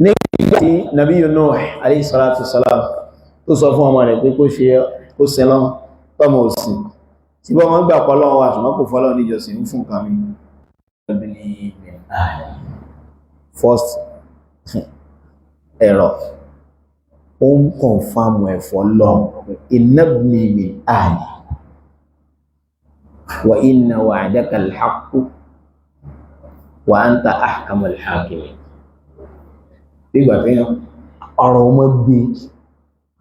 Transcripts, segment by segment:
Nígbà tí Nabiyyu Nuh alayhi salatu wassalam tó sọ fún ọmọ rẹ̀ pé kó ṣe kó sẹlọ́n, tọ́mọ òsì tí bọ́ wọ́n gbà pọ́ lọ́wọ́ wà, ṣùgbọ́n kò fọ́lọ́ níjọsìn fún nǹkan mi. First error, ó ń confirm ẹ̀fọ́ lọ, inna ibni min ahli wa inna wa'daka al-haqqu wa anta ahkamul hakimin. Nígbà tí ọ̀rọ̀ ọmọ gbé,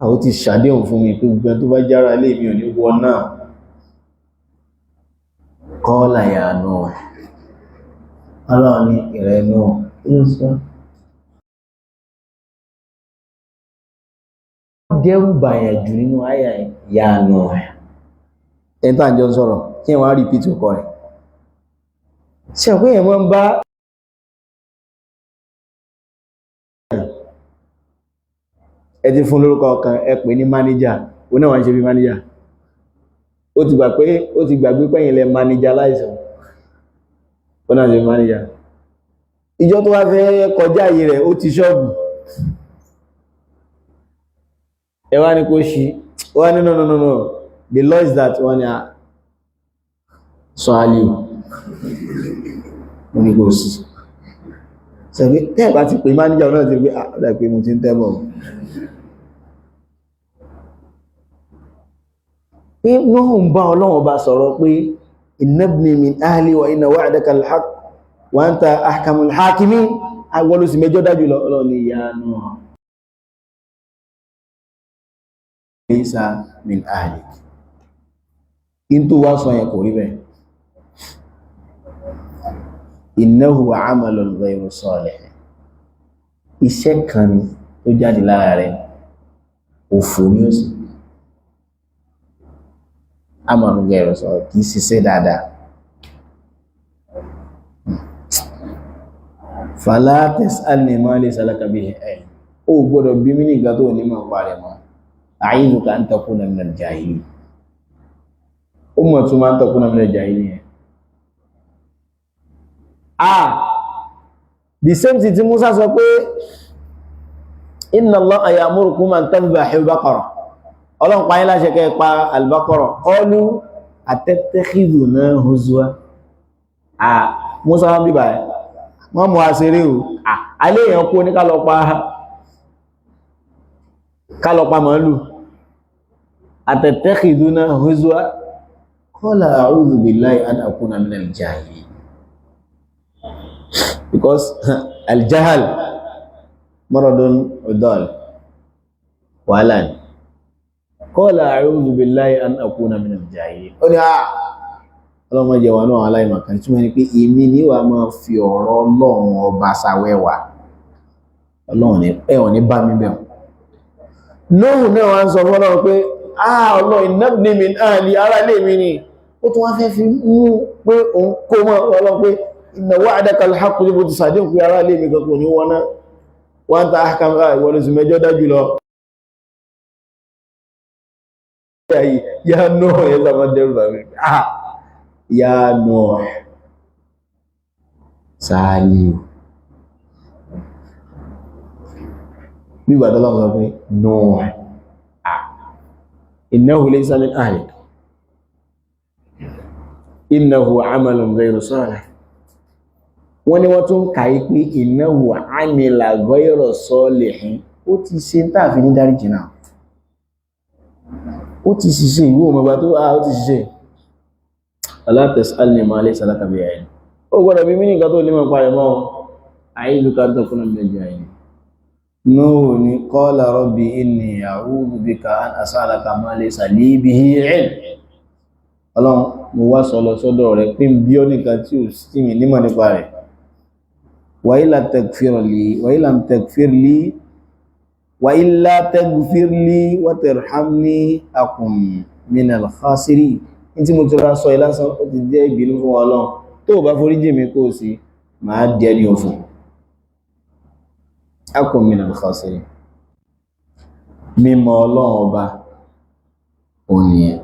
àwọn ti ṣàdéhùn fún mi pé gbogbo tó bá jára ilé mi ò ní wọ náà. Qala ya Nuh, ọlọ́run ní ìrẹ́ Nuh, kí ló sọ? Dẹ́rù bàyàn jù nínú àyà ya Nuh. Ẹni tó àjọ sọ̀rọ̀ kí wọ́n á repeat ọkọ rẹ̀, ṣe àpé èèyàn máa ń bá ẹ ti fún lórúkọ kan, ẹ pè ní mánéjà, ó náà wá ń ṣe bí mánéjà, ó ti gbà pé ó ti gbàgbé pẹ́yìn lẹ mánéjà láìsàn, ó náà ṣe mánéjà. Ìjọ tó wá fẹ́ kọjá yìí rẹ̀, ó ti ṣọ́ọ̀bù, ẹ wá ní kó ṣí, ó wá ní no, no, no, no, the law is that wọ́n ní a sọ aliu, mo ní kó sí sẹ́gbẹ́. Tẹ́ẹ̀ bá ti pè mánéjà náà ti pé àdá pé mo ti ń tẹ́bọ̀ pé Nuhu ń bá Ọlọ́run ọba sọ̀rọ̀ pé inna ibni min ahli wa inna wa'daka al-haqq wa anta ahkamul hakimin, àwọn olùsì mẹjọ dájú lọ. Ọlọ́run ní ya Nuh laysa min ahlik, in tó wá sọ yẹn kò rí bẹ́ẹ̀, innahu amalun ghayru salih, iṣẹ́ kan ni tó jáde lára rẹ̀, òfò ní òsì, amalun ghayru salih, kìí ṣiṣẹ́ dáadáa. Fala tas'alni ma laysa laka bihi ilm, ó gbọ́dọ̀ bí mí ní nǹkan tó ní máa parẹ̀ mọ́, a'idhuka an takuna minal jahilin. Ó mọ̀ tún máa ń takuna minal jahilin yẹn. Ah, the same thing tí Musa sọ pé inna Allaha ya'murukum an tadhbahu baqara, Ọlọ́run pa yín láṣẹ kẹ́ pa al-baqara, qalu atattakhidhuna huzwa. Ah, Musa wọ́n bíbà ẹ̀ wọ́n mú àṣírí o, alẹ́ èèyàn kú ní kálọpa màálù, atattakhidhuna huzwa, qala a'udhu billahi an akuna minal jahilin, because al-jahal maradun udal, wàhálà ni. Qala a'udhu billahi an akuna minal jahilin, ó ní àà ọlọ́mọ jẹ wà náà aláìmọ̀kan, túnmọ̀ ní pé èmi ní wà máa fi ọ̀rọ̀ Ọlọ́run ọba sàwẹ́wà, Ọlọ́run ní ẹ̀wọ̀n ní bá mi bẹ̀rù. Nóhùn náà wá ń sọ fún Ọlọ́run pé ah Ọlọ́run, inna ibni min ahli, ará ilé mi ni, ó tún wá fẹ́ fi mú pé òun kó mọ́ Ọlọ́run pé inna wa'daka al-haqq, níbo ti sàdéhùn pé ará ilé mi kankan ní wọ́n náà, wọ́n ta ahkam, ìwọ̀n oṣù mẹ́jọ dájú lọ. Ya Nuh yẹn sábà dẹ́rù bàmí, ah ya Nuh Saliu, bí ìgbà tọ́lọ́run sọ pé Nuh, ah innahu laysa min ahlik innahu amalun ghayru salih, wọ́n ní wọ́n tún kàí pé innahu amila ghayra salihin, ó ti ṣe ń tààfi ní dáríjì náà, ó ti ṣiṣẹ́ ìwé òmọ̀gbà tó ó ti ṣiṣẹ́. Ala tas'alni ma laysa laka bihi ilm, ó gbọ́dọ̀ bí mí nìkan tó nímọ̀ parẹ̀ mọ́, a'idhuka an takuna minal jahilin. Nuhu ní qala rabbi inni a'udhu bika an as'alaka ma laysa li bihi ilm, Ọlọ́run mo wá sọ lọ sọ́dọ̀ rẹ̀ pé ń bí ọ́ nìkan tí ò sí mi nímọ̀ nípa rẹ̀, wa illa taghfir li wa illa taghfir li wa illa taghfir li wa tarhamni akun minal khasirin. Ní tí mo ti ra sọ ìlásán, ó ti jẹ́ ìbínú fún Ọlọ́run, tó bá forí jì mí kó sí máa jẹ́ ní òfò, akun minal khasirin. Mímọ̀ Ọlọ́run ọba òun nìyẹn.